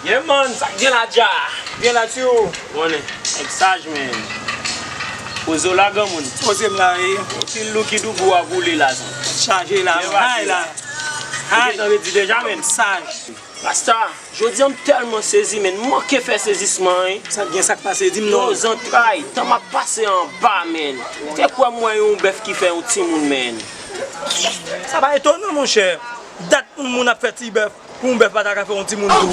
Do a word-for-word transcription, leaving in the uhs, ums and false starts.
Yeah man, sa k gen la dja? Gen la ti ou. Konnen, nèg saj men. Poze w la granmoun. Poze m la wi. Anpil lou ki doubou a boule la zon. Chaje la, hay la. Hay. Ou gentan redi deja men. Saj. Rasta, jodi a m tèlman sezi men, m manke fè sezisman wi. Sa k gen, sa k pase, di m non. Yo zantray, tan m ap pase anba men. Te kwè m wè yon bèf ki fè yon timoun men. Sa pa etonan monchè. Dat moun moun ap fè ti bèf. Pou yon bèf pa ta ka fè yon timoun tou.